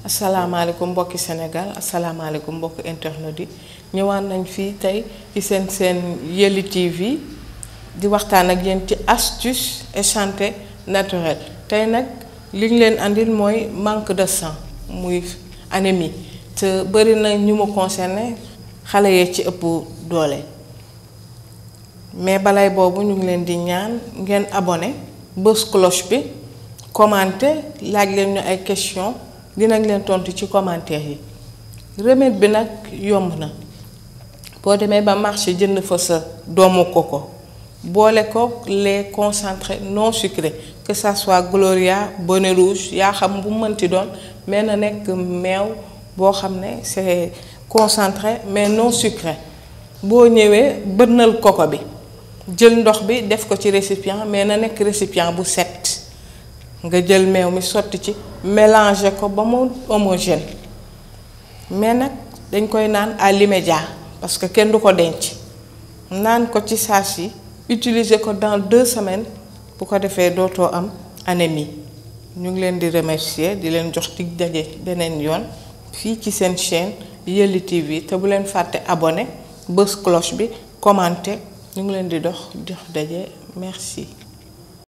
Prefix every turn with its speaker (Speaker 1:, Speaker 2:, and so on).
Speaker 1: asalaamaaleykum mbokki Sénégal asalaamaaleykum mbokki internet yi ñëwaan nañ fii tey ci seen Yelli TV di waxtaan ak yéen ci astuce et santé naturelle tey nag li ñu leen andil mooy manque de sang muy anémie te bëri na ñu mu concerné xale yee ci ëpp doole mais balay boobu ñu ngi leen di ñaan ngeen abonné bës cloche bi commenté laaj leen ñu ay question dinañ leen tontu ci commentaire yi remède bi nag yomb na boo demee ba marché jënd fa sa doomu koko boole ko lait concentré non sucré que ça soit Gloria Bonnet Rouge yaa xam bu mënti doon mais na nekk meew boo xam ne c'est concentré mais non sucré boo ñëwee bënnal koko bi jël ndox bi def ko ci récipient mais na nekk récipient bu set nga jël meew mi sotti ci mélanger ko ba mu homogène mais nag dañ koy naan à l'immédiat parce que kenn du ko denc naan ko ci saas yi utiliser ko dans 2 semaines bu ko defee dootoo am anémie ñu ngi leen di remercier di leen jox dig daje beneen yoon fii ci seen chaîne Yelli TV te bu leen fàtte abonné bës cloche bi commenter ñu ngi leen di jox daje merci.